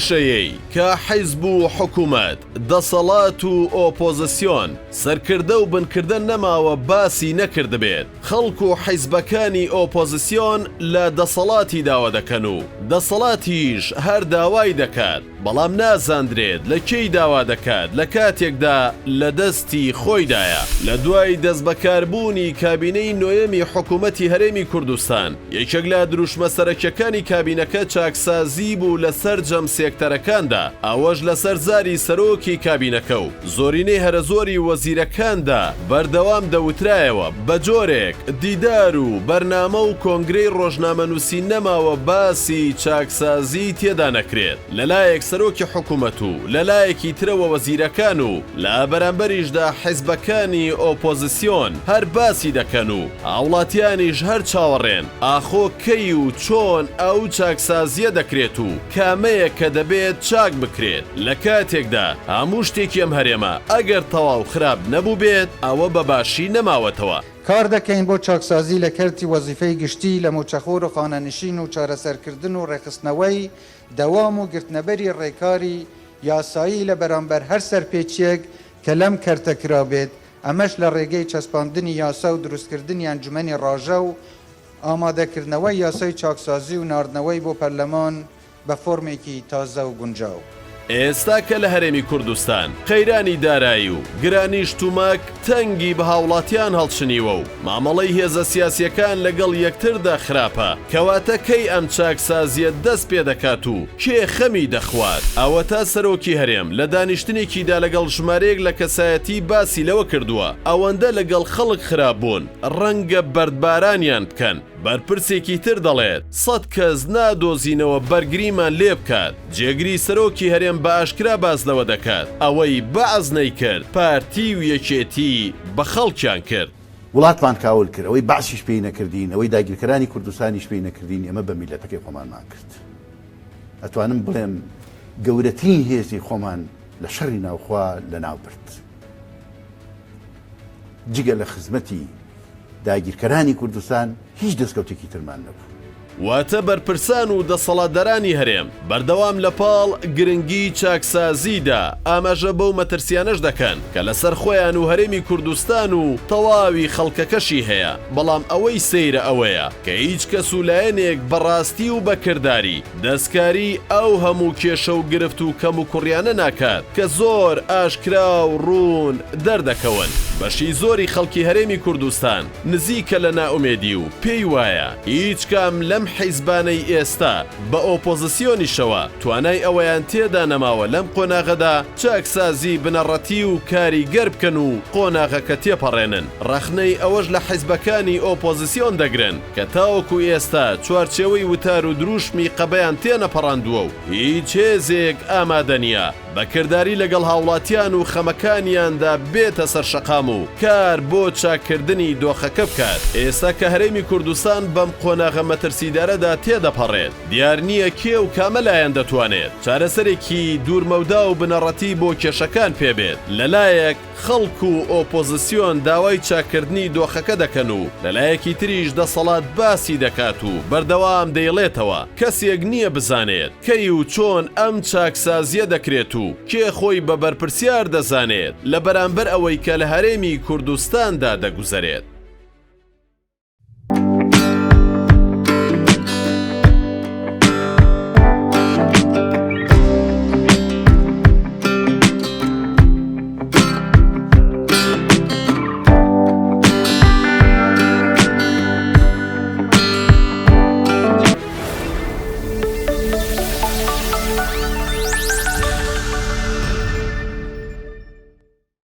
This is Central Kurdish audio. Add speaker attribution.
Speaker 1: کێشەیەی کە حیزب و حکومەت، دەسەڵات و ئۆپۆزسیۆن، سەرکردە و بنکردە نەماوە باسی نەکردبێت، خەڵک و حیزبەکانی ئۆپۆزسیۆن لە دەسەڵاتی داوا دەکەن و دەسەڵاتیش هەر داوای دەکات، بەڵام نازاندرێت لە کێی داوا دەکات لە کاتێکدا لە دەستی خۆیدایە. لە دوای دەستبەکاربوونی کابینەی نۆیەمی حکومەتی هەرێمی کوردستان، یەکێک لە دروشمە سەرەکیەکانی کابینەکە چاکسازی بوو لە سەرجەم سێکتەرەکاندا، ئەوەش لەسەر زاری سەرۆکی کابینەکە و زۆرینەی هەرەزۆری وەزیرەکاندا بەردەوام دەوترایەوە، بەجۆرێک دیدار و بەرنامە و کۆنگرەی ڕۆژنامەنووسی نەماوە باسی چاکسازیی تێدا نەکرێت، لەلایەک سەرۆکی حکومەت و لەلایەکی ترەوە وەزیرەکان و لە بەرامبەریشدا حیزبەکانی ئۆپۆزسیۆن هەر باسی دەکەن و هاوڵاتیانیش هەر چاوەڕێن ئاخۆ کەی و چۆن ئەو چاکسازییە دەکرێت و کامەیە کە دەبێت چاک بکرێت، لە کاتێکدا هەموو شتێکی ئەم هەرێمە ئەگەر تەواو خراپ نەبووبێت ئەوە بە باشی نەماوەتەوە.
Speaker 2: کار دەکەین بۆ چاکسازی لە کەرتی وەزیفەی گشتی لە مووچەخۆر و خانەنشین و چارەسەرکردن و ڕێکخستنەوەی دەوام و گرتنەبەری ڕێکاری یاسایی لە بەرامبەر هەر سەرپێچییەک کە لەم کەرتە کرابێت، ئەمەش لە ڕێگەی چەسپاندنی یاسا و دروستکردنی ئەنجومەنی ڕاژە و ئامادەکردنەوەی یاسای چاکسازی و ناردنەوەی بۆ پەرلەمان بە فۆرمێکی تازە و گونجاو.
Speaker 1: ئێستا کە لە هەرێمی کوردستان قەیرانی دارایی و گرانی شتومەک تەنگی بە هاوڵاتیان هەڵچنیوە و مامەڵەی هێزە سیاسیەکان لەگەڵ یەکتردا خراپە، کەواتە کەی ئەم چاکسازیە دەست پێدەکات و کێ خەمی دەخوات؟ ئەوەتا سەرۆکی هەرێم لە دانیشتنێکیدا لەگەڵ ژمارەیەک لە کەسایەتی باسی لەوە کردووە ئەوەندە لەگەڵ خەڵک خراپ بوون ڕەنگە بەردبارانیان بکەن، بەرپرسێکی تر دەڵێت، سەت کەس نادۆزینەوە بەرگریمان لێبکات، جێگری سەرۆکی هەرێم بە ئاشکرا باس لەوە دەکات، ئەوەی بەعس نەیکرد پارتی و یەکێتی بە خەڵکیان کرد.
Speaker 3: وڵاتمان کاول کرد، ئەوەی بەعسیش پێی نەکردین، ئەوەی داگیرکەرانی کوردستانیش پێی نەکردین، ئێمە بە میللەتەکەی خۆمانمان کرد. ئەتوانم بڵێم گەورەترین هێزی خۆمان لە شەڕی ناوخوا لەناو برد. جگە لە خزمەتی داگیرکەرانی کوردستان هیچ دەستکەوتێکی ترمان نەبوو.
Speaker 1: واتە بەرپرسان و دەسەڵاتدارانی هەرێم بەردەوام لە پاڵ گرنگی چاکسازیدا ئاماژە بەو مەترسیانەش دەکەن کە لەسەر خۆیان و هەرێمی کوردستان و تەواوی خەڵکەکەشی هەیە، بەڵام ئەوەی سەیرە ئەوەیە کە هیچ کەس و لایەنێک بە ڕاستی و بە کرداری دەستکاری ئەو هەموو کێشە و گرفت و کەموکوڕیانە ناکات کە زۆر ئاشکرا و ڕوون دەردەکەون. بەشی زۆری خەڵکی هەرێمی کوردستان نزیکە لە نائومێدی و پێی وایە هیچ کام لەم حیزبانەی ئێستا بە ئۆپۆزسیۆنیشەوە توانای ئەوەیان تێدا نەماوە لەم قۆناغەدا چاکسازی بنەڕەتی و کاریگەر بکەن و قۆناغەکە تێپەڕێنن. ڕەخنەی ئەوەش لە حیزبەکانی ئۆپۆزسیۆن دەگرن کە تاوەکو ئێستا چوارچێوەی وتار و درووشمی قەبەیان تێنەپەڕاندووە و هیچ هێزێک ئامادە نییە بە کرداری لەگەڵ هاوڵاتیان و خەمەکانیاندا بێتە سەر شەقام و کار بۆ چاککردنی دۆخەکە بکات. ئێستا کە هەرێمی کوردستان بەم قۆناغە مەترسیدارەدا تێدەپەڕێت، دیار نییە کێ و کامە لایەن دەتوانێت چارەسەرێکی دوورمەودا و بنەڕەتی بۆ کێشەکان پێبێت. لەلایەک، خەڵک و ئۆپۆزسیۆن داوای چاککردنی دۆخەکە دەکەن و لەلایەکی تریش دەسەڵات باسی دەکات و بەردەوام دەیڵێتەوە، کەسێک نییە بزانێت کەی و چۆن ئەم چاکسازییە دەکرێت و کێ خۆی بە بەرپرسیار دەزانێت لە بەرامبەر ئەوەی کە لە هەرێمی کوردستاندا دەگوزەرێت.